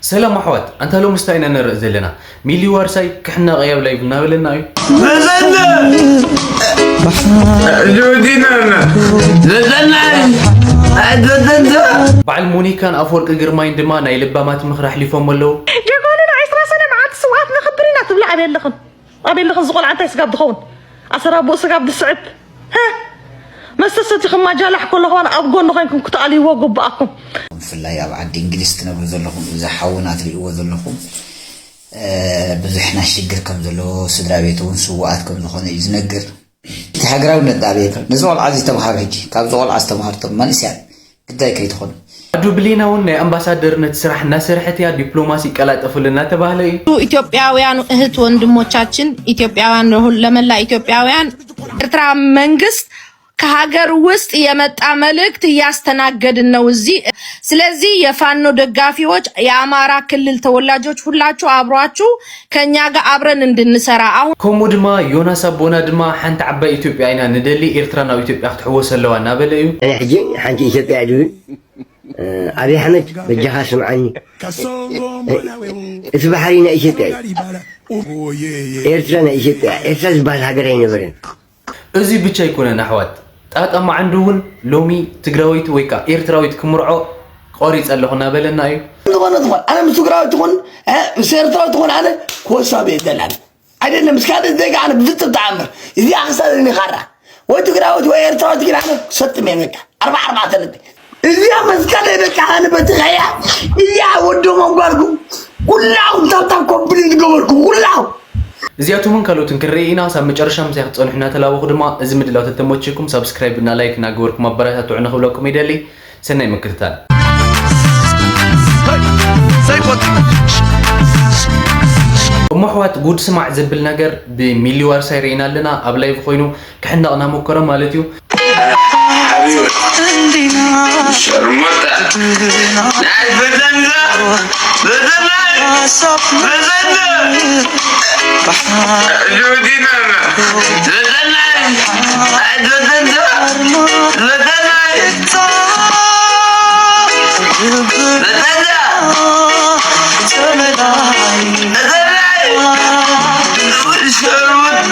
ሰላም ኣሕዋት፣ ኣንታ ሎምስ እንታይ ኢና ንርኢ ዘለና? ሚሊ ዋርሳይ ክሕነቕ እየ ኣብ ላይቭ እናበለና እዩ። በዓል ሞኒካን ኣፈወርቂ ግርማይን ድማ ናይ ልባማት ምኽሪ ኣሕሊፎም ኣለዉ። ጀጋኑና ዕስራ ሰነ መዓልቲ ስውኣት ነኽብር ኢና ትብላ ኣበይ ኣለኽን? ኣበይ ኣለኽን? እዚ ቆልዓ እንታይ ስጋብ ዝኸውን? ኣሰራብኡ ስጋብ ዝስዕብ? ሀ? መስተ ሰቲኹም ማጃላሕ ከለኹ ኣብ ጎኒ ኮይንኩም ክትኣልይዎ ግቡኣኩም። ብፍላይ ኣብ ዓዲ እንግሊዝ ትነብሩ ዘለኹም፣ እዚ ሓውና ትሪእዎ ዘለኹም፣ እ፣ ብዙሕ ናይ ሽግር ከም ዘለዎ፣ ስድራ ቤቱ እውን ስውኣት ከም ዝኾነ እዩ ዝነግር። እቲ ሃገራውነት ዶ ኣበይ ኣሎ? ነዚ ቆልዓ እዚ ተምሃሩ ሕጂ፣ ካብዚ ቆልዓ ዝተምሃሩ እቶም መንእሰያት ግዳይ ከይትኾኑ። ኣዱ ብሌና እውን ናይ ኣምባሳደርነት ስራሕ እናሰርሐት እያ፣ ዲፕሎማሲ ይቀላጠፍሉ እናተባህለ እዩ። ኢትዮጵያውያን እህት ወንድሞቻችን፣ ኢትዮጵያውያን፣ ለመላ ኢትዮጵያውያን፣ ኤርትራ መንግስት ከሀገር ውስጥ የመጣ መልእክት እያስተናገድን ነው እዚህ። ስለዚህ የፋኖ ደጋፊዎች፣ የአማራ ክልል ተወላጆች ሁላችሁ አብሯችሁ ከኛ ጋር አብረን እንድንሰራ አሁን ከምኡ ድማ ዮናስ ኣቦና ድማ ሓንቲ ዓባይ ኢትዮጵያ ኢና ንደሊ፣ ኤርትራ ናብ ኢትዮጵያ ክትሕወስ ኣለዋ እናበለ እዩ። ኣነ ሕጂ ሓንቲ ኢትዮጵያ እየ ዝብል። እ፣ ኣብይ ኣሕመድ በጃኻ ስምዓኒ። እቲ ባሕሪ ናይ ኢትዮጵያ እዩ። ኤርትራ ናይ ኢትዮጵያ፣ ኤርትራ ዝበሃል ሃገር ኣይነበረን። እዚ ብቻ ኣይኮነን ኣሕዋት፣ ጣጣ ማዕንዱ እውን ሎሚ ትግራወይቲ ወይ ከዓ ኤርትራዊት ክምርዖ ቆሪፀ ኣለኹ እናበለና እዩ። ዝኾነ ዝኾነ ኣነ ምስ ትግራወይቲ ትኹን፣ እ፣ ምስ ኤርትራዊ ትኹን ኣነ ክወሳብ እየ ደላል። ኣይደለም ምስ ካልእ ዜጋ ኣነ ብፍጹም ተኣምር። እዚኣ ክሳብ እኒ ካራ ወይ ትግራወይቲ ወይ ኤርትራዊት ግን ኣነ ክሰጥም እየ በቃ። ኣርባዓ ኣርባዕተ ነጥቢ። እዚኣ መስቀለይ በቃ ኣነ በትኸያ እያ ወዶም ኣጓርኩም ኩላኹም ታብታብ ኮምፕሊት ገበርኩም ኩላኹም። እዚኣቶምን ካልኦትን ክንርኢ ኢና። ሳብ መጨረሻ ምሳይ ክትጸንሑ እናተላበኹ ድማ፣ እዚ ምድላው ተተመችኩም ሳብስክራይብ እና ላይክ እናገበርኩም ኣበረታትዑ ንኽብለኩም ይደሊ። ሰናይ ምክትታል። እሞ ኣሕዋት፣ ጉድ ስማዕ ዘብል ነገር ብሚሊ ዋርሳይ ርኢና ኣለና። ኣብ ላይቭ ኮይኑ ክሕነቕ እናሞከረ ማለት እዩ። ሸርሙጣ። ናይ በደንዛ፣ በደንዛ፣ በደንዛ። ሉዲናና። በደንዛ፣ ናይ በደንዛ፣ በደንዛ። በደንዛ። በደንዛ። ሸርሙጣ።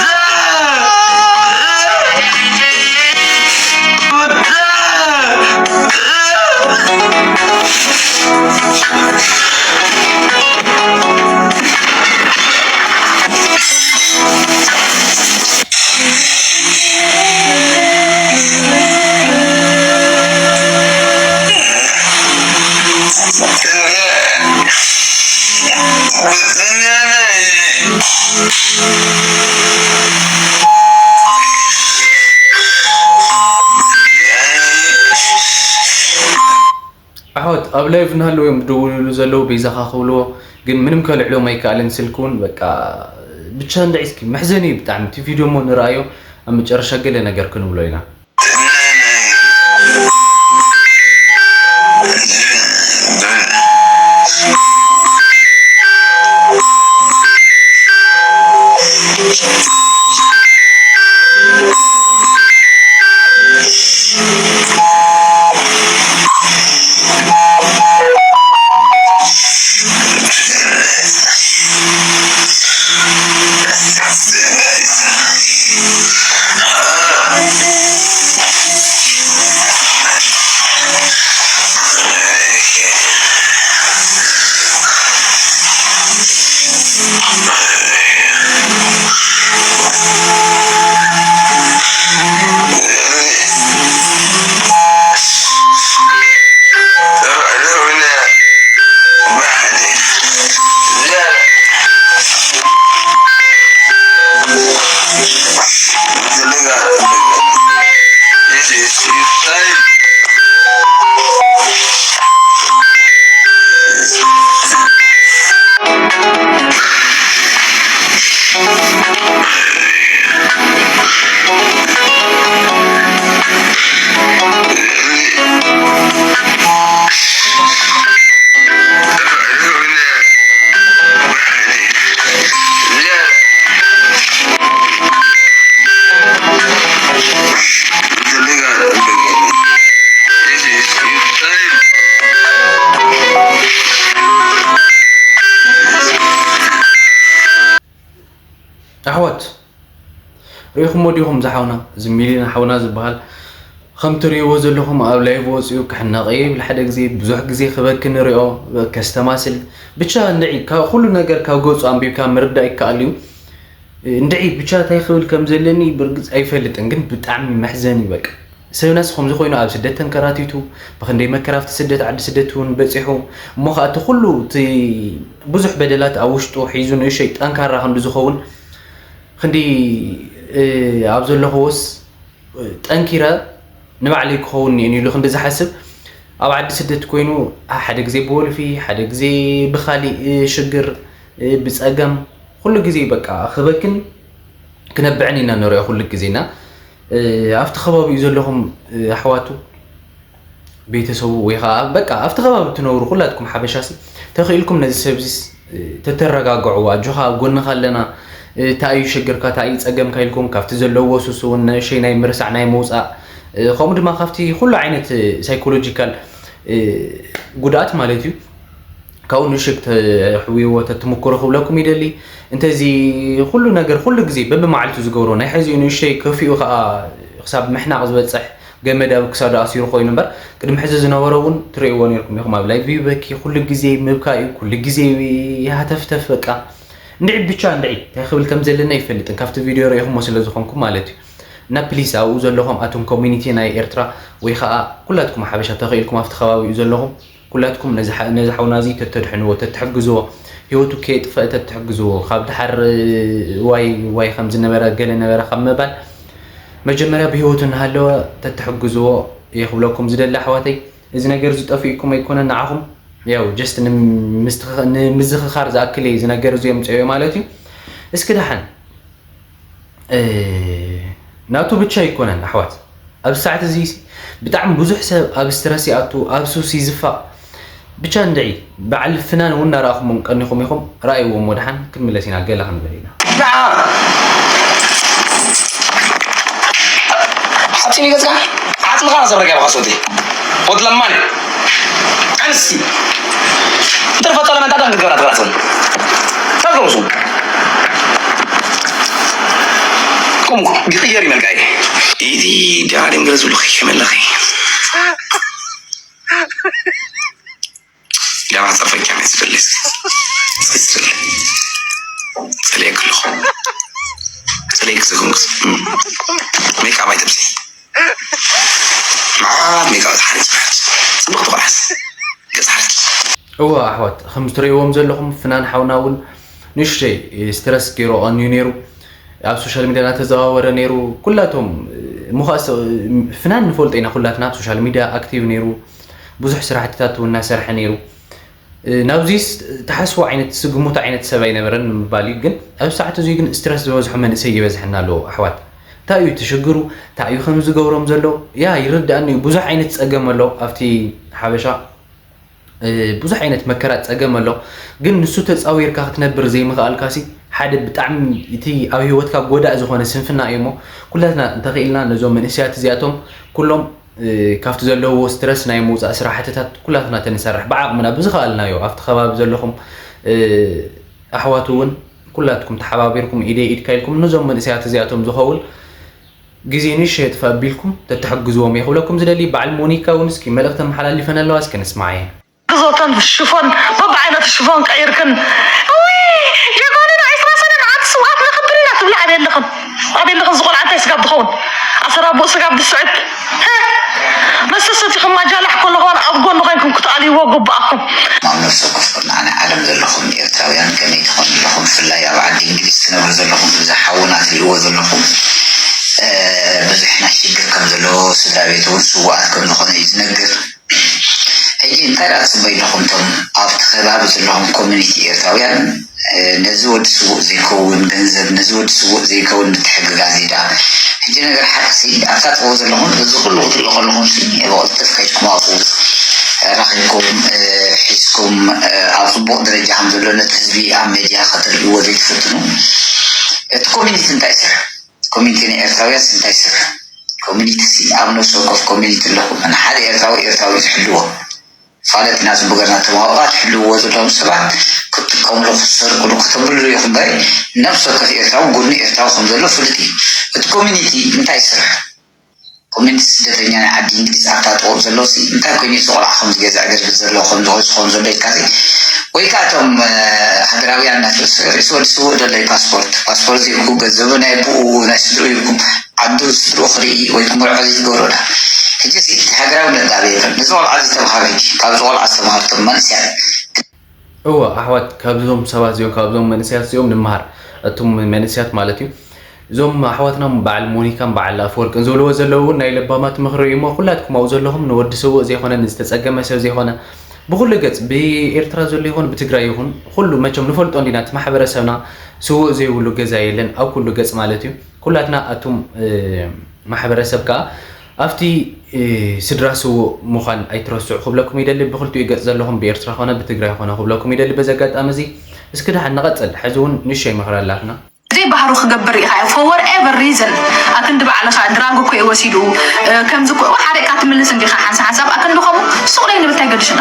ኣሕዋት ኣብ ላይቭ እናሃለዉ እዮም ዝድውሉሉ ዘለዉ፣ በይዛኻ ክብልዎ፣ ግን ምንም ከልዕሎም ኣይከኣልን። ስልኪ እውን በቃ ብቻ እንድዒ እስኪ መሕዘኒ እዩ ብጣዕሚ። እቲ ቪድዮ እሞ ንረኣዮ፣ ኣብ መጨረሻ ገለ ነገር ክንብሎ ኢና። ሪኢኹሞ ዲኹም ዝሓውና፣ እዚ ሚሊዮን ሓውና ዝበሃል? ከም ትርእይዎ ዘለኹም ኣብ ላይቭ ወፂኡ ክሕነቕ ይብል፣ ሓደ ግዜ ብዙሕ ግዜ ክበኪ ንሪኦ፣ ከስተማስል። ብቻ እንድዒ ካብ ኩሉ ነገር ካብ ገፁ ኣንቢብካ ምርዳእ ይከኣል እዩ። እንድዒ ብቻ እንታይ ክብል ከም ዘለኒ ብርግፅ ኣይፈልጥን፣ ግን ብጣዕሚ መሕዘኒ በቃ። ሰብናስ ከምዚ ኮይኑ ኣብ ስደት ተንከራቲቱ፣ ብክንደይ መከራ ኣብቲ ስደት፣ ዓዲ ስደት እውን በፂሑ፣ እሞ ከዓ እቲ ኩሉ እቲ ብዙሕ በደላት ኣብ ውሽጡ ሒዙ ንእሸይ ጠንካራ ክንዲ ዝኸውን ክንዲ ኣብ ዘለኹዎስ ጠንኪረ ንባዕለይ ክኸውን እኒአኒ ኢሉ ክንዲ ዝሓስብ ኣብ ዓዲ ስደት ኮይኑ ሓደ ግዜ ብወልፊ ሓደ ግዜ ብካሊእ ሽግር ብፀገም ኩሉ ግዜ በቃ ክበክን ክነብዕን ኢና ንሪኦ ኩሉ ግዜና ኣብቲ ከባቢኡ ዘለኹም ኣሕዋቱ ቤተሰቡ ወይ ከዓ በቃ ኣብቲ ከባቢ እትነብሩ ኩላትኩም ሓበሻሲ ተኽኢልኩም ነዚ ሰብዚስ ተተረጋግዑ ኣጆኻ ኣብ ጎንኻ ኣለና እንታይ እዩ ሽግርካ እንታይ እዩ ፀገምካ ኢልኩም ካብቲ ዘለዎ ሱስ እውን ንእሸይ ናይ ምርሳዕ ናይ ምውፃእ ከምኡ ድማ ካብቲ ኩሉ ዓይነት ሳይኮሎጂካል ጉድኣት ማለት እዩ ካብኡ ንእሽክ ተሕውይዎ ተትምክሮ ክብለኩም ይደሊ እንተዚ ኩሉ ነገር ኩሉ ግዜ በብመዓልቱ ዝገብሮ ናይ ሕዚ ንእሽተይ ከፊኡ ከዓ ክሳብ ምሕናቕ ዝበፅሕ ገመድ ኣብ ክሳዱ ኣሲሩ ኮይኑ እምበር ቅድሚ ሕዚ ዝነበሮ እውን ትርእይዎ ነርኩም ኢኹም ኣብ ላይቭ ይበኪ ኩሉ ግዜ ምብካ እዩ ኩሉ ግዜ ይሃተፍተፍ በቃ እንድዒ ብቻ እንድዒ እንታይ ክብል ከም ዘለና ይፈልጥን ካብቲ ቪድዮ ርኢኹሞ ስለ ዝኾንኩም ማለት እዩ እና ፕሊስ ኣብኡ ዘለኹም ኣቱም ኮሚኒቲ ናይ ኤርትራ ወይ ከዓ ኩላትኩም ሓበሻ ተኽኢልኩም ኣብቲ ከባቢኡ ዘለኹም ኩላትኩም ነዚ ሓውና እዚ ተተድሕንዎ ተትሕግዝዎ ህይወቱ ከየጥፈእ ተትሕግዝዎ ካብ ድሓር ዋይ ዋይ ከም ዝነበረ ገለ ነበረ ካብ ምባል መጀመርያ ብህይወቱ እናሃለወ ተትሕግዝዎ እየ ክብለኩም ዝደሊ ኣሕዋተይ እዚ ነገር እዚ ጠፊእኩም ኣይኮነን ንዓኹም ያው ጀስት ንምዝኽኻር ዝኣክል እየ እዚ ነገር እዚ የምፀዮ ማለት እዩ እስኪ ደሓን ናቱ ብቻ ኣይኮነን ኣሕዋት ኣብዚ ሰዓት እዚ ብጣዕሚ ብዙሕ ሰብ ኣብ ስትረስ ይኣቱ ኣብ ሱስ ይዝፋቕ ብቻ እንድዒ በዓል ፍናን እውን እናረኣኹሞም ቀኒኹም ኢኹም ረኣይዎም ወድሓን ክንምለስ ኢና ገለ ክንብል ኢና ሓፂን ይገፅካ ዓፅምኻ ሰብረካ ብካሶቲ ወድለማን ኣንስቲ እንተርፈ ጸለመ እንታይ ደንግገራ ትራትን ታገውሱ ቁምኩ ይቕየር ይመልካይ ኢዚ ዳሪም ገለ ዝብሉ ከይከመለኺ ደማ ፀፈኪያ ናይ ዝደሊ እስኪ ዝደሊ ፀለየ ከለኹ ፀለየ ክዘግምክስ ሜካፕ ኣይተብሲ መዓት ሜካፕ ዝሓርፅ ፅቡቅ ትቆራስ ገፃርት እወ ኣሕዋት ከም ትርእይዎም ዘለኹም ፍናን ሓውና እውን ንእሽተይ ስትረስ ገይሩ ቀንዩ ነይሩ ኣብ ሶሻል ሚድያ እናተዘዋወረ ነይሩ ኩላቶም ምዃስ ፍናን ንፈልጦ ኢና ኩላትና ኣብ ሶሻል ሚድያ ኣክቲቭ ነይሩ ብዙሕ ስራሕትታት እውን እናሰርሐ ነይሩ ናብዚስ ትሓስቦ ዓይነት ስግሙት ዓይነት ሰብ ኣይነበረን ንምባል እዩ ግን ኣብ ሰዓት እዚ ግን ስትረስ ዝበዝሖ መንእሰይ ይበዝሐና ኣለዎ ኣሕዋት እንታይ እዩ ትሽግሩ እንታይ እዩ ከም ዝገብሮም ዘሎ ያ ይርዳእኒ እዩ ብዙሕ ዓይነት ፀገም ኣሎ ኣብቲ ሓበሻ ብዙሕ ዓይነት መከራ ፀገም ኣሎ ግን ንሱ ተፃዊርካ ክትነብር ዘይምኽኣልካሲ ሓደ ብጣዕሚ እቲ ኣብ ህይወትካ ጎዳእ ዝኾነ ስንፍና እዩ እሞ ኩላትና እንተኽኢልና ነዞም መንእሰያት እዚኣቶም ኩሎም ካብቲ ዘለዎ ስትረስ ናይ ምውፃእ ስራሕትታት ኩላትና ተንሰርሕ ብዓቕምና ብዝኸኣልናዮ ኣብቲ ከባቢ ዘለኹም ኣሕዋት እውን ኩላትኩም ተሓባቢርኩም ኢደይ ኢድካ ኢልኩም ነዞም መንእሰያት እዚኣቶም ዝኸውን ግዜ ንእሽተይ የጥፍእ ኣቢልኩም ተተሐግዝዎም እየ ክብለኩም ዝደሊ። በዓል ሞኒካ እውን እስኪ መልእኽቲ ኣመሓላሊፈን ኣለዋ እስኪ ንስምዓየን። ግዞተን ሽፎን በብዓይነቱ ሽፎን ቀይርክን እውይ ጀጋኑና ዒስራ ሰነ መዓልቲ ስውኣትና ከብልና ትብላ ኣበይ ኣለኽን ኣበይ ኣለኽን ዝቆልዓ እንታይ ስጋብ ትኸውን ኣሰራቡእ ስጋብ ትስዕብ መስተሰቲኹም ማጃላሕ ከለኹን ኣብ ጎኒ ኮይንኩም ክትኣልይዎ ግቡኣኩም። ኣብ ነፍሲ ወከፍኩም ንዓና ዓለም ዘለኹም ኤርትራውያን ከመይ ትኾኑ ኣለኹም? ብፍላይ ኣብ ዓዲ እንግሊዝ ትነብሩ ዘለኹም እዚ ሓውና ትሪእዎ ዘለኹም ብዙሕ ናይ ሽግር ከም ዘለዎ ስድራ ቤት እውን ስዉኣት ከም ዝኾነ እዩ ዝነግር። ሕጂ እንታይ ደኣ ትፅበዩ ኣለኹም እቶም ኣብቲ ከባቢ ዘለኹም ኮሚኒቲ ኤርትራውያን ነዚ ወዲ ስዉእ ዘይከውን ገንዘብ ነዚ ወዲ ስዉእ ዘይከውን ምትሕግጋዝ እዩ ደኣ ሕጂ ነገር ሓቅሲ ኣብታ ጥበቡ ዘለኹም እዚ ኩሉ ክትሪኡ ከለኹም ሲ ብቕልጥፍ ከይድኩም ኣብኡ ረኺብኩም ሒዝኩም ኣብ ፅቡቕ ደረጃ ከም ዘሎ ነቲ ህዝቢ ኣብ ሜድያ ከተርእይዎ ዘይትፍትኑ እቲ ኮሚኒቲ እንታይ ይሰርሕ ኮሚኒቲ ናይ ኤርትራውያንስ እንታይ ይሰርሕ ኮሚኒቲ ሲ ኣብ ነፍሲ ወከፍ ኮሚኒቲ ኣለኹም ሓደ ኤርትራዊ ኤርትራዊ ዝሕልዎ ፋለጥና ጽቡቅ ጌርና ተማሃሮ ትሕልውዎ ዘለኹም ሰባት ክትጥቀምሉ ክትሰርቅሉ ከተብልሉ ኢኹም እምበር፣ ነብሲ ወከፍ ኤርትራዊ ጎኒ ኤርትራዊ ከም ዘሎ ፍሉጥ እዩ። እቲ ኮሚኒቲ እንታይ ይሰርሕ? ኮሚኒቲ ስደተኛ ናይ ዓዲ እንግሊዝ ኣብታ ጥቕኡ ዘሎ ሲ እንታይ ኮይኑ እዩ እዚ ቆልዓ ከም ዝገዝእ ኣገልግል ዘሎ ከም ዝኸሱ ከም ዘሎ ኢልካ ሲ ወይ ከዓ እቶም ሃገራውያን ናቸው ርእሲ ወዲ ስውእ ደለይ ፓስፖርት ፓስፖርት ዘይብኩ ገንዘቡ ናይ ብኡ ናይ ስድሩ ይብኩም ዓዱ ስድሩ ክርኢ ወይ ክምርዖ ዘይትገብሮ ዳ ሕጂ ሲ እቲ ሃገራዊ ነጋቢ የለን ነዚ ቆልዓ ዝተምሃረ ካብዚ ቆልዓ ዝተምሃርቶም መንስያ እወ ኣሕዋት ካብዞም ሰባት እዚኦም ካብዞም መንእሰያት እዚኦም ንምሃር እቱም መንእሰያት ማለት እዩ እዞም ኣሕዋትና በዓል ሞኒካን በዓል ኣፈወርቅን ዝብልዎ ዘለዉ እውን ናይ ለባማት ምኽሪ እዩ እሞ ኩላትኩም ኣብኡ ዘለኹም ንወዲ ስውእ ዘይኮነ ንዝተፀገመ ሰብ ዘይኮነ ብኩሉ ገፅ ብኤርትራ ዘሎ ይኹን ብትግራይ ይኹን ኩሉ መቸም ንፈልጦ እንዲና እቲ ማሕበረሰብና ስውእ ዘይብሉ ገዛ የለን ኣብ ኩሉ ገፅ ማለት እዩ ኩላትና ኣቱም ማሕበረሰብ ከዓ ኣብቲ ስድራ ስዉእ ምዃን ኣይትረስዑ ክብለኩም ይደሊ። ብክልቲኡ ገፅ ዘለኹም ብኤርትራ ኮነ ብትግራይ ኮነ ክብለኩም ይደሊ። በዚ ኣጋጣሚ እዚ እስኪ ደሓን ንቐፅል። ሕዚ እውን ንእሽተይ ምኽሪ ኣላትና። ዘይባህሩ ክገብር ኢኻ ፎር ኤቨር ሪዝን ኣክንዲ ባዕልኻ ድራግ እኮ እዩ ወሲዱ ከምዚ እኮ ሓደ ኢካ ትምልስ እንዲኻ ሓንሳ ሓንሳብ ኣክንዲ ከምኡ ሱቕ ደይ ንብል እንታይ ገድሽና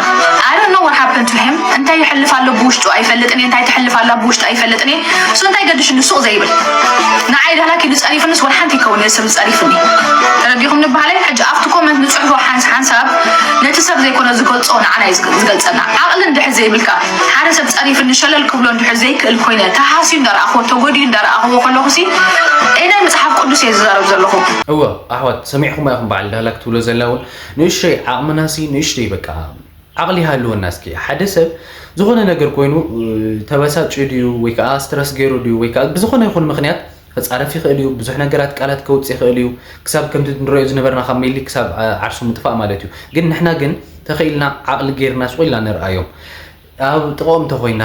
I don't know what happened to him እንታይ ይሕልፍ ኣሎ ብውሽጡ ኣይፈልጥን እንታይ ትሕልፍ ኣላ ብውሽጡ ኣይፈልጥን እሱ እንታይ ገድሽኒ ሱቕ ዘይብል ንዓይ ዳህላክ ኢሉ ጸሪፍንስ ወላ ሓንቲ ይከውን ሰብ ዝጸሪፍኒ ተረዲኹም ንበሃለይ ሕጂ ኣብቲ ኮመንት ንጽሕፎ ሓንስ ሓንሳብ ነቲ ሰብ ዘይኮነ ዝገልጾ ንዓና እዩ ዝገልጸና ዓቕሊ እንድሕር ዘይብልካ ሓደ ሰብ ጸሪፍኒ ሸለል ክብሎ እንድሕር ዘይክእል ኮይነ ተሃስዩ እንዳረኣኽዎ ተጎድዩ እንዳረኣኽዎ ከለኹሲ ናይ መጽሓፍ ቅዱስ እየ ዝዛረብ ዘለኹ እወ ኣሕዋት ሰሚዕኹም ኢኹም በዓል ዳህላክ ትብሎ ዘላ እውን ንእሽተይ ዓቕምናሲ ንእሽተይ በቃ ዓቕሊ ይሃልወና እስኪ ሓደ ሰብ ዝኾነ ነገር ኮይኑ ተበሳጭ ድዩ ወይ ከዓ ስትረስ ገይሩ ድዩ ወይ ከዓ ብዝኾነ ይኹን ምኽንያት ክፃረፍ ይኽእል እዩ ብዙሕ ነገራት ቃላት ከውፅእ ይኽእል እዩ ክሳብ ከምቲ ንሪኦ ዝነበርና ካብ ሜሊ ክሳብ ዓርሱ ምጥፋእ ማለት እዩ ግን ንሕና ግን ተኽኢልና ዓቕሊ ገይርና ስቕ ኢልና ንርኣዮም ኣብ ጥቕኦም እንተኾይና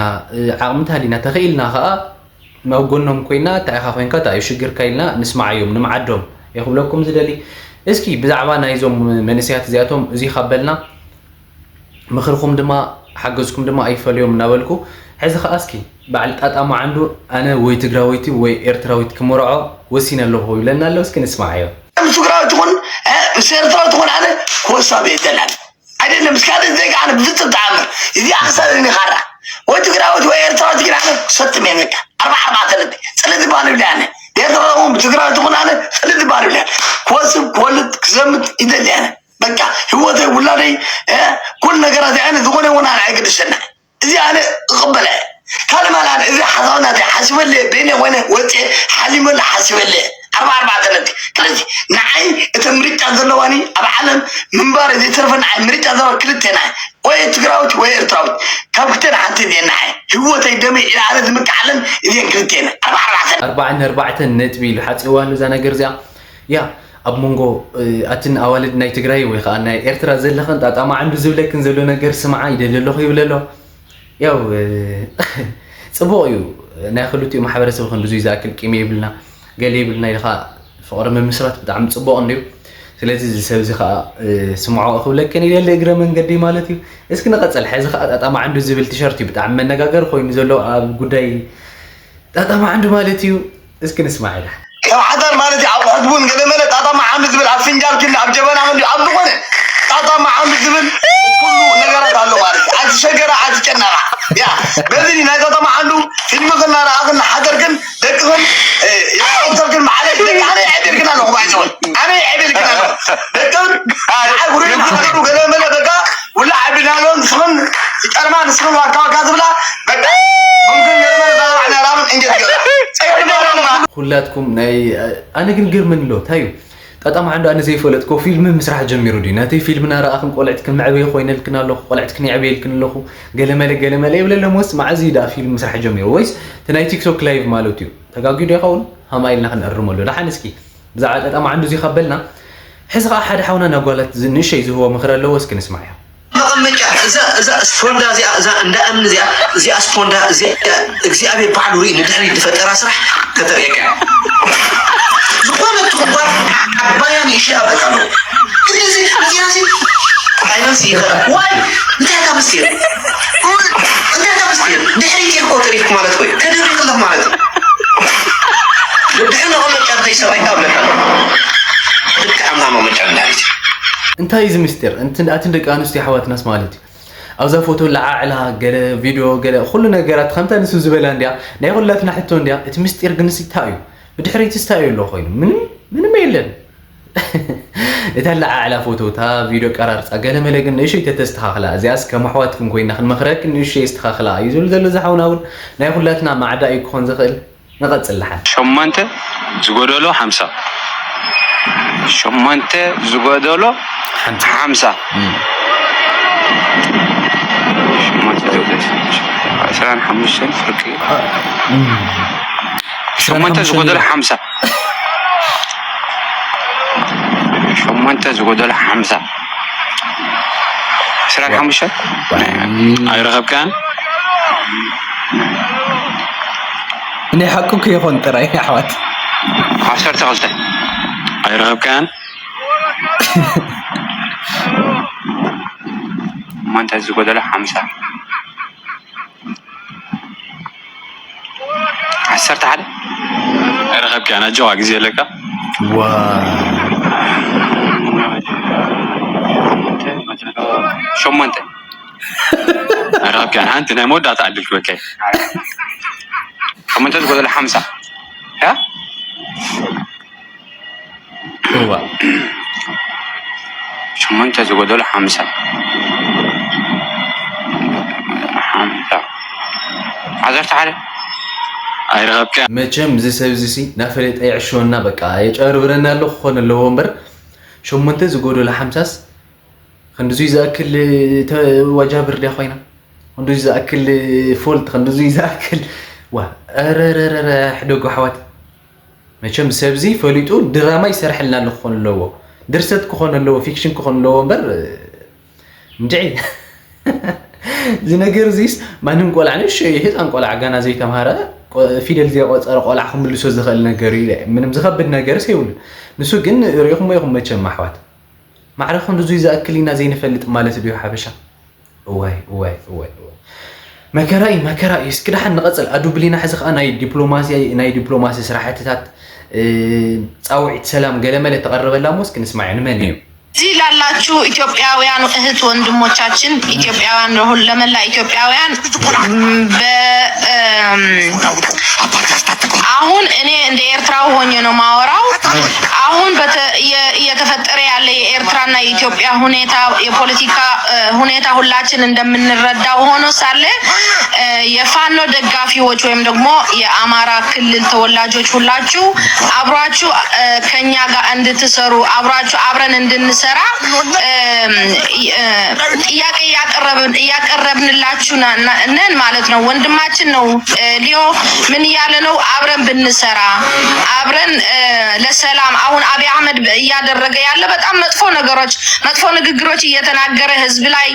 ዓቕሚ እንተሃሊና ተኽኢልና ከዓ ኣብ ጎኖም ኮይና እንታይ ኢኻ ኮይንካ እንታይ እዩ ሽግርካ ኢልና ንስማዓዮም ንምዓዶም እየ ክብለኩም ዝደሊ እስኪ ብዛዕባ ናይዞም መንእሰያት እዚኣቶም እዚ ካብ በልና ምኽርኹም ድማ ሓገዝኩም ድማ ኣይፈለዮም እናበልኩ ሕዚ ከዓ እስኪ በዓል ጣጣ መዓንዱ ኣነ ወይ ትግራወይቲ ወይ ኤርትራዊት ክምርዖ ወሲነ ኣለኹ ይብለና ኣሎ እስኪ ንስማዓዮ ምስ ትግራዊ ትኹን ምስ ኤርትራዊ ትኹን ኣነ ክወሳብ የደላን ኣይደለም እስካለ ዜጋ ኣነ ብፍጹም ተኣምር እዚ ኣክሳብ እኒ ካራ ወይ ትግራዊት ወይ ኤርትራዊት ግን ኣነ ክሰትም እየ በቃ ኣርባ ኣርባዕተ ልቢ ጽልእ ዝበሃል ይብለ ኣነ ኤርትራዊ ትግራዊ ትኹን ኣነ ጽልእ ዝበሃል ይብለ ክወስብ ክወልድ ክዘምት ይደሊ ኣነ በቃ ህይወተይ ውላደይ ኩሉ ነገራት ኣነ ዝኾነ ይኹን ኣነ ኣይገድሰና እዚ ኣነ እቕበለ ካልእ ማል ኣነ እዚ ሓሳብ ናተይ ሓሲበለ በይነ ኮይነ ወፅየ ሓሊመሉ ሓሲበለ ኣርባ ኣርባዕተ ነቲ ስለዚ ንዓይ እቲ ምርጫ ዘለዋኒ ኣብ ዓለም ምንባር ዘይተርፈ ንዓይ ምርጫ ዘለዋ ክልተ ናይ ወይ ትግራዊት ወይ ኤርትራዊት ካብ ክልተ ንሓንቲ እየ ንዓይ ህይወተይ ደመይ ኢለ ኣነ ዝምክዓለን እዚአን ክልተ እየን ኣርባ ኣርባዕተ ኣርባዓን ኣርባዕተን ነጥቢ ኢሉ ሓፂዋ ኣሎ እዛ ነገር እዚኣ ያ ኣብ መንጎ ኣትን ኣዋልድ ናይ ትግራይ ወይ ከዓ ናይ ኤርትራ ዘለኽን ጣጣ መዓንዱ ዝብለክን ዘሎ ነገር ስምዓ ይደሊ ኣለኹ ይብል ኣሎ ያው ጽቡቕ እዩ ናይ ክልቲኡ ማሕበረሰብ ክንድዙይ ዝኣክል ቂም የብልና ገለ የብልና ኢልካ ፍቕሪ ምምስራት ብጣዕሚ ጽቡቕ እንድዩ ስለዚ እዚ ሰብ እዚ ከዓ ስምዖ ክብለክን ይደሊ እግረ መንገዲ ማለት እዩ እስኪ ንቐፀል ሕዚ ከዓ ጣጣ መዓንዱ ዝብል ቲሸርት እዩ ብጣዕሚ መነጋገር ኮይኑ ዘሎ ኣብ ጉዳይ ጣጣ መዓንዱ ማለት እዩ እስኪ ንስማዕ ኢላ። ካብ ሓዳር ማለት እዩ ኣብ ሕድቡን ገለመለ ጣጣ መዓንዱ ዝብል ኣብ ፍንጃል ክንዲ ኣብ ጀበና ክንዲ ኣብ ዝኾነ ጣጣ መዓንዱ ዝብል ኩሉ ነገራት ኣሎ ማለት እዩ። ኣይትሸገራ ኣይትጨነቓ። ያ በዚ ናይ ጣጣ መዓንዱ ፊልምኽን እናረኣኽን እናሓደርክን ደቅኽን የቀተልክን መዓለሽ ደቂ ኣነ የዕቤልክን ኣለኹ ባይዘወይ ኣነ የዕቤልክን ኣለኹ ደቅኽን ንዓይ ውሩይ እናሓደሩ ገለመለ በቃ ውላ ዓቢናሎም ንስኽን ይቀርማ ንስኽን ዋካ ዋካ ዝብላ በቃ ሙምክን ገለመለ ዛራዕና ራምን እንጀት ገዛ ጸይሕና ኩላትኩም ናይ ኣነ ግን ግርምን ኣሎ እንታይ እዩ ጣጣ መዓንዶ ኣነ ዘይፈለጥኮ ፊልም ምስራሕ ጀሚሩ ድዩ ናተይ ፊልም ናረኣኽን ቆልዕትክን መዕበይ ኮይነልክን ኣለኹ ቆልዕትክን የዕበየልክን ኣለኹ ገለመለ ገለመለ ይብለሎም ወስ መዓዝ እዩ ደኣ ፊልም ምስራሕ ጀሚሩ ወይስ እቲ ናይ ቲክቶክ ላይቭ ማለት እዩ ተጋጊዶ ይኸውን ሃማ ኢልና ክንእርመሉ ደሓን እስኪ ብዛዕባ ጠጠ መዓንዱ እዚ ካብ በልና፣ ሕዚ ኸዓ ሓደ ሓውና ናጓላት ንእሸይ ዝህቦ ምኽሪ ኣለዎ እስኪ ንስማዕዮ። መቐመጫ እዛ እዛ ስፖንዳ እዚኣ እዛ እንዳ እምኒ እዚኣ እዚኣ ስፖንዳ እዚኣ እግዚኣብሔር ባዕሉ ርኢ ንድሕሪ ዝፈጠራ ስራሕ ከተርእየካ እያ። ዝኾነ ትኽባር ዓባያ ንእሽተይ ኣብ ደቃ ኣለዎ። ግን እዚ እዚኣ ሲ ፋይናንስ ይኸ ዋይ እንታይ ካብ ስቲር እንታይ ካብ ስቲር ድሕሪ ጌርኮ ተሪፍኩ ማለት ወይ ተደሪክ ኣለኹ ማለት እዩ። ብድሕሪ መጨረሻ ሰብኣይ ካብ ለካ ልክዕ ኣምና መመጨረሻ ዳዊት እንታይ እዩ እዚ ምስጢር? እንትን ኣትን ደቂ ኣንስትዮ ኣሕዋትናስ ማለት እዩ። ኣብዛ ፎቶ ለዓዕላ ገለ ቪድዮ ገለ ኩሉ ነገራት ከምታ ንሱ ዝበላ እንዲያ ናይ ኩላትና ሕቶ እንዲያ። እቲ ምስጢር ግን እንታይ እዩ? ብድሕሪትስ እንታይ እዩ ኣሎ ኮይኑ? ምንም ምንም የለን። እታ ለዓዕላ ፎቶ እታ ቪድዮ ቀራርፃ ገለ መለ ግን ንእሽተይ ተተስተኻኽላ እዚኣስ ከም ኣሕዋትክን ኮይና ክንመኽረክን ንእሽተይ የስተኻኽላ እዩ ዝብል ዘሎ ዝሓውና እውን ናይ ኩላትና ማዕዳ እዩ ክኾን ዝኽእል። ንቐጽል ደሓን። ሸሞንተ ዝጎደሎ ሓምሳ። ሸሞንተ ዝጎደሎ ሓምሳ። ሓምሳ። እም። ሸሞንተ ዝጎደሎ ዓስራን ሓሙሽተን ፍርቂ። አ፣ እም። ሸሞንተ ዝጎደሎ ሓምሳ። ሸሞንተ ዝጎደሎ ሓምሳ። ዓስራን ሓሙሽተን። ዋይ። ኣይረኸብካን? ናይ ሓቁ ከይኾን ጥራይ ኣሕዋት። ዓሰርተ ክልተ። ኣይረኸብካን? እማንታ ዝጎደለ ሓምሳ። ዓሰርተ ሓደ። ኣይረኸብካን፣ ኣጆኻ ግዜ ኣለካ። ዋ። ሸሞንተ። ኣይረኸብካን፣ ሓንቲ ናይ መወዳእታ ዕድል ክበካ እየ። ሸሞንተ ዝጎደለ ሓምሳ። ያ? እዋ። ሸሞንተ ዝጎደሎ ሓምሳ። ሓምሳ። ዓሰርተ ሓደ። ኣይረኸብካን። መቸም እዚ ሰብ እዚ ሲ ናፈለጠ የዕሽወና፣ በቃ የጨርብረና ኣሎ ክኾን ኣለዎ እምበር፣ ሸሞንተ ዝጎደሎ ሓምሳስ ክንድዙይ ዝኣክል ተዋጃብር ድያ ኮይና? ክንድዙይ ዝኣክል ፎልት፣ ክንድዙይ ዝኣክል ዋ፣ ኧረረረረ፣ ሕደጉ ኣሕዋት። መቸም ሰብዚ ፈሊጡ ድራማ ይሰርሐልና ኣሎ ክኾን ኣለዎ፣ ድርሰት ክኾን ኣለዎ፣ ፊክሽን ክኾን ኣለዎ እምበር፣ እንድዒ። እዚ ነገር እዚስ ማንም ቆልዓ፣ ንእሽተይ ህፃን ቆልዓ፣ ጋና ዘይተምሃረ፣ ቆ-፣ ፊደል ዘይቆፀረ ቆልዓ ክምልሶ ዝኽእል ነገር እዩ። ምንም ዝኸብድ ነገርስ የብሉን። ንሱ ግን ርኢኹሞ ኢኹም መቸም ኣሕዋት። ማዕረ ክንድዙይ ዝኣክል ኢና ዘይንፈልጥ ማለት ድዩ ሓበሻ? እዋይ፣ እዋይ፣ እዋይ፣ እዋይ። መከራ እዩ፣ መከራ እዩ። እስኪ ደሓን ንቐጽል። ኣዱ ብሊና ሕዚ ኸኣ ናይ ዲፕሎማሲ፣ ናይ ዲፕሎማሲ ስራሕትታት፣ እ፣ ጻውዒት ሰላም ገለመለ ተቐርበላ እሞ እስኪ ንስማዕ። ንመን እዩ? እዚህ ላላችሁ ኢትዮጵያውያን እህት ወንድሞቻችን፣ ኢትዮጵያውያን ለሁል-፣ ለመላ ኢትዮጵያውያን በ-፣ እም፣ አሁን እኔ እንደ ኤርትራው ሆኜ ነው ማወራው። አሁን በተ-፣ እየ-፣ እየተፈጠረ ያለ የኤርትራና የኢትዮጵያ ሁኔታ፣ የፖለቲካ፣ እ፣ ሁኔታ ሁላችን እንደምንረዳው ሆኖ ሳለ፣ እ፣ የፋኖ ደጋፊዎች ወይም ደግሞ የአማራ ክልል ተወላጆች ሁላችሁ አብሯችሁ፣ እ፣ ከኛ ጋር እንድትሰሩ፣ አብሯችሁ አብረን እንድንሰራ፣ እ፣ እ፣ ጥያቄ እያቀረብን፣ እያቀረብንላችሁ ና-፣ ና-፣ ነን ማለት ነው። ወንድማችን ነው። እ፣ ሊዮ ምን እያለ ነው? አብረን ብንሰራ፣ አብረን፣ እ፣ ለሰላም፣ አሁን አብይ አህመድ በ-፣ እያደረገ ያለ በጣም መጥፎ ነገሮች፣ መጥፎ ንግግሮች እየተናገረ ህዝብ ላይ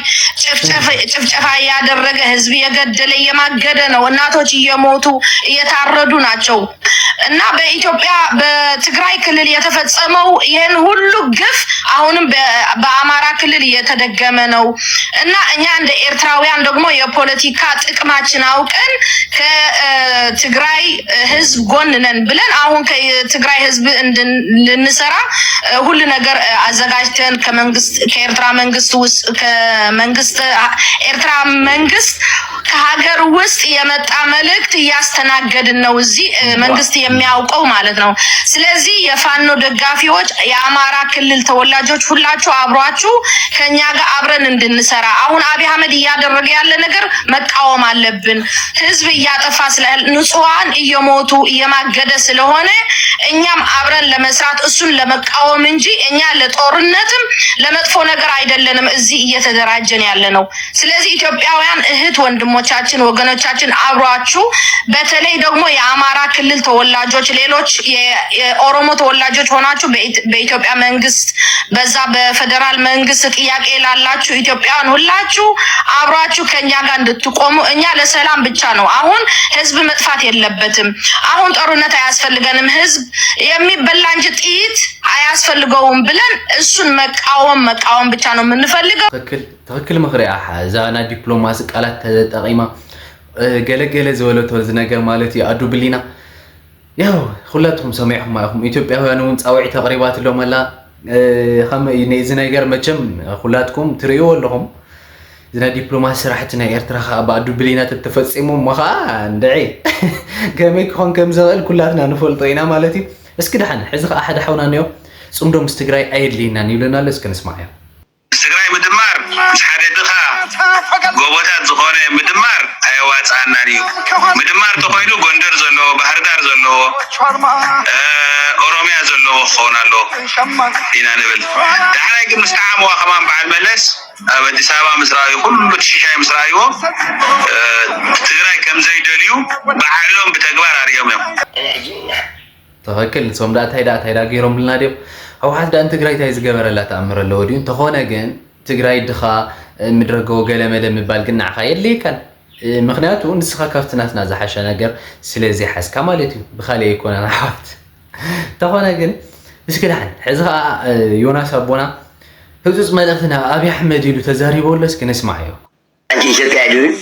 ጭፍጨፍ-፣ ጭፍጨፋ እያደረገ ህዝብ እየገደለ እየማገደ ነው። እናቶች እየሞቱ እየታረዱ ናቸው። እና በኢትዮጵያ በትግራይ ክልል የተፈጸመው ይህን ሁሉ ግፍ አሁንም በ-፣ በአማራ ክልል እየተደገመ ነው። እና እኛ እንደ ኤርትራውያን ደግሞ የፖለቲካ ጥቅማችን አውቀን ከ-፣ እ፣ ትግራይ ህዝብ ጎን ነን ብለን አሁን ከትግራይ ህዝብ እንድን-፣ ልንሰራ፣ እ፣ ሁሉ ነገር፣ እ፣ አዘጋጅተን ከመንግስት፣ ከኤርትራ መንግስት ውስጥ፣ ከመንግስት፣ ኤርትራ መንግስት ከሀገር ውስጥ የመጣ መልእክት እያስተናገድን ነው፣ እዚህ፣ እ፣ መንግስት የሚያውቀው ማለት ነው። ስለዚህ የፋኖ ደጋፊዎች፣ የአማራ ክልል ተወላጆች ሁላችሁ አብሯችሁ ከኛ ጋር አብረን እንድንሰራ፣ አሁን አብይ አህመድ እያደረገ ያለ ነገር መቃወም አለብን። ህዝብ እያጠፋ ስለ-፣ ንጹሃን እየሞቱ እየማገደ ስለሆነ እኛም አብረን ለመስራት እሱን ለመቃወም እንጂ እኛ ለጦርነትም ለመጥፎ ነገር አይደለንም እዚህ እየተደራጀን ያለ ነው። ስለዚህ ኢትዮጵያውያን እህት ወንድሞቻችን፣ ወገኖቻችን አብሯችሁ፣ በተለይ ደግሞ የአማራ ክልል ተወላጆች፣ ሌሎች የ-፣ የኦሮሞ ተወላጆች ሆናችሁ በኢት-፣ በኢትዮጵያ መንግስት፣ በዛ በፌደራል መንግስት ጥያቄ ላላችሁ ኢትዮጵያውያን ሁላችሁ አብሯችሁ ከኛ ጋር እንድትቆሙ፣ እኛ ለሰላም ብቻ ነው። አሁን ህዝብ መጥፋት የለበትም። አሁን ጦርነት አያስፈልገንም። ህዝብ የሚበላ እንጂ ጥይት አያስፈልገውም ብለን እሱን መቃወም፣ መቃወም ብቻ ነው የምንፈልገው። ትኽክል፣ ትኽክል ምኽሪ እያ። እዛ ናይ ዲፕሎማሲ ቃላት ተጠቂማ፣ እ፣ ገለገለ ዝበለቶ እዚ ነገር ማለት እዩ። ኣዱ ብሊና፣ ያው፣ ኩላትኩም ሰሚዕኹማ ኢኹም። ኢትዮጵያውያን እውን ጻውዒት ኣቕሪባትሎም ኣላ። እ፣ ከም ነዚ ነገር መቸም ኩላትኩም ትርእይዎ ኣለኹም። እዚ ናይ ዲፕሎማሲ ስራሕቲ ናይ ኤርትራ ከዓ ብኣዱ ብሌና ተተፈፂሙ እሞ ከዓ እንድዒ ከመይ ክኾን ከም ዝኽእል ኩላትና ንፈልጦ ኢና ማለት እዩ። እስኪ ደሓን ሕዚ ከዓ ሓደ ሓውና እኒኦ ፅምዶ ምስ ትግራይ ኣየድልየናን ይብለና ኣሎ። እስኪ ንስማዕ እዮም። ትግራይ ምድማር ምስ ሓደ ድኻ ጎቦታት ዝኾነ ምድማር ኣየዋፅኣናን እዩ። ምድማር ተኾይኑ ጎንደር ዘለዎ፣ ባህርዳር ዘለዎ፣ ኦሮሚያ ዘለዎ ክኸውን ኣለዎ ኢና ንብል። ዳሕራይ ግን ምስ ጠዓምዋ ከማን በዓል መለስ ኣብ ኣዲስ ኣበባ ምስ ረኣዩ፣ ኩሉ እቲ ሽሻይ ምስ ረኣይዎ ትግራይ ከም ዘይደልዩ ባዕሎም ብተግባር ኣርእዮም እዮም። ትኽክል። ንሶም ዳ እንታይ ዳ እንታይ ዳ ገይሮምልና ድዮም? ህወሓት ዳ ንትግራይ እንታይ ዝገበረላ ተኣምር ኣለዎ ድዩ? እንተኾነ ግን ትግራይ ድኻ ምድረጎ ገለመለ ምባል ግን ንዓኻ የድልየካን። ምክንያቱ ንስኻ ካብቲ ናትና ዝሓሸ ነገር ስለ ዘይሓዝካ ማለት እዩ። ብካሊእ ኣይኮነን ኣሕዋት። እንተኾነ ግን እስኪ ደሓን ሕዚ ከዓ ዮናስ ኣቦና ህፁፅ መልእኽቲ ናብ ኣብይ ኣሕመድ ኢሉ ተዛሪቦ ኣሎ። እስኪ ንስማዕ እዮ። ሓንቲ ኢትዮጵያ ድብል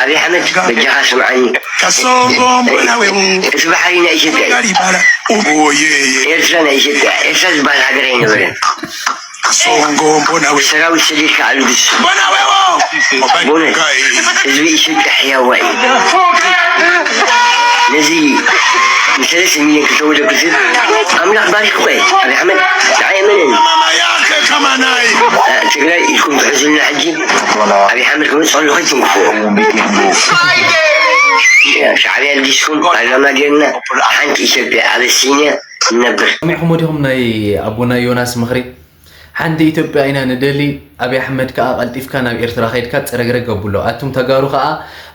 ኣብይ ኣሕመድ በጃኻ ስምዓኒ። እቲ ባሕሪ ናይ ኢትዮጵያ እዩ። ኤርትራ ናይ ኢትዮጵያ። ኤርትራ ዝበሃል ሃገር ኣይነበረን። ሰራዊት ሰዲድካ ኣልግስ። በእውነት ህዝቢ ኢትዮጵያ ሕያዋ እዩ። ነዚ ንሰለስተ ሚሊዮን ክልተ ወለኩ ዝብ ኣምላኽ ባሪክዎ እዩ። ኣብይ ኣሕመድ ንዓይ እመነኒ። ትግራይ ኢልኩም ትሕዙልና ሕጂ ኣብይ ኣሕመድ ክመፅእ ከሎ ከይትንክፍዎ። ሻዕብያ ልጊስኩም ፓርላማ ጌርና ሓንቲ ኢትዮጵያ ኣበሲንያ ንነብር። ሰሚዕኹሞ ዲኹም ናይ ኣቦና ዮናስ ምኽሪ? ሓንቲ ኢትዮጵያ ኢና ንደሊ። ኣብይ ኣሕመድ ከዓ ቀልጢፍካ ናብ ኤርትራ ከይድካ ፅረግረግ ኣብሎ። ኣቱም ተጋሩ ከዓ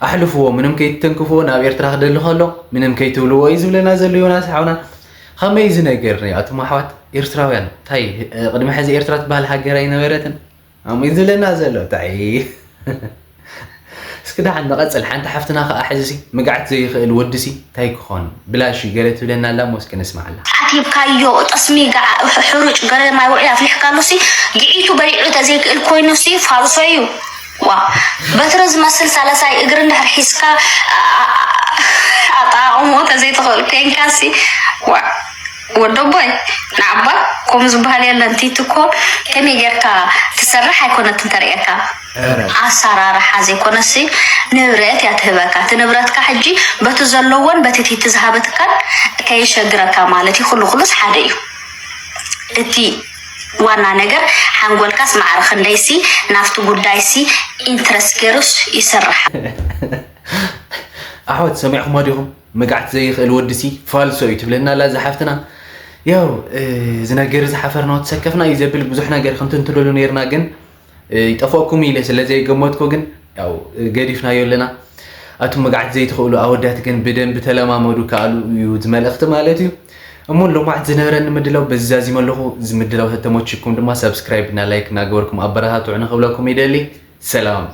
ኣሕልፍዎ፣ ምንም ከይትተንክፍዎ፣ ናብ ኤርትራ ክደሊ ከሎ ምንም ከይትብልዎ እዩ ዝብለና ዘሎ ዮናስ ሓውና። ከመይ እዚ ነገር ኒ ኣቱም ኣሕዋት ኤርትራውያን? እንታይ ቅድሚ ሕዚ ኤርትራ ትበሃል ሃገር ኣይነበረትን? ኣሙ እዩ ዝብለና ዘሎ እንታይ? እስኪ ደሓን ንቐፅል። ሓንቲ ሓፍትና ከዓ ሕዚ ሲ ምግዓት ዘይኽእል ወዲ ሲ እንታይ ክኾን ብላሽ እዩ ገለ ትብለና ኣላ እሞ እስኪ ንስማዓላ። ዓቲብካዮ ጠስሚ ገዓ ሕሩጭ ገለ ማይ ውዒ ኣፍሊሕካሉ ሲ ግዒቱ በሊዑ ተዘይክእል ኮይኑ ሲ ፋልሶ እዩ። ዋ በትሪ ዝመስል ሳለሳይ እግሪ እንድሕር ሒዝካ ኣጠቓቕምኡ ተዘይትኽእል ኮይንካ ሲ ዋ ወደቦይ ንዓባ ከምኡ ዝበሃል የለን። ቲቲ እኮ ከመይ ጌርካ ትሰርሕ ኣይኮነትን ተርእየካ ኣሰራርሓ ዘይኮነሲ ንብረት እያ ትህበካ። እቲ ንብረትካ ሕጂ በቲ ዘለዎን በቲ ቲቲ ዝሃበትካን ከየሸግረካ ማለት እዩ። ኩሉ ኩሉስ ሓደ እዩ። እቲ ዋና ነገር ሓንጎልካስ ማዕረ ክንደይሲ ናብቲ ጉዳይሲ ኢንትረስት ገይሩስ ይሰርሕ። ኣሕዋት ሰሚዕኹሞ ዲኹም? ምግዓት ዘይኽእል ወዲ ሲ ፋልሶ እዩ ትብለና ኣላ እዛ ሓፍትና። ያው እዚ ነገር እዚ ሓፈርና ወተሰከፍና እዩ ዘብል ብዙሕ ነገር ክንትንትለሉ ነይርና ግን ይጠፈኩም ኢለ ስለ ዘይገመትኩ ግን ያው ገዲፍናዮ ኣለና። ኣቱም ምግዓት ዘይትኽእሉ ኣወዳት ግን ብደንብ ተለማመዱ ከኣሉ እዩ ዝመልእኽቲ ማለት እዩ። እሞ ሎማዕት ዝነበረኒ ምድላው በዚ ዛዚመ ኣለኹ። እዚ ምድላው ተተመችኩም ድማ ሰብስክራይብ እና ላይክ እናገበርኩም ኣበረታትዑ ንክብለኩም ይደሊ። ሰላም።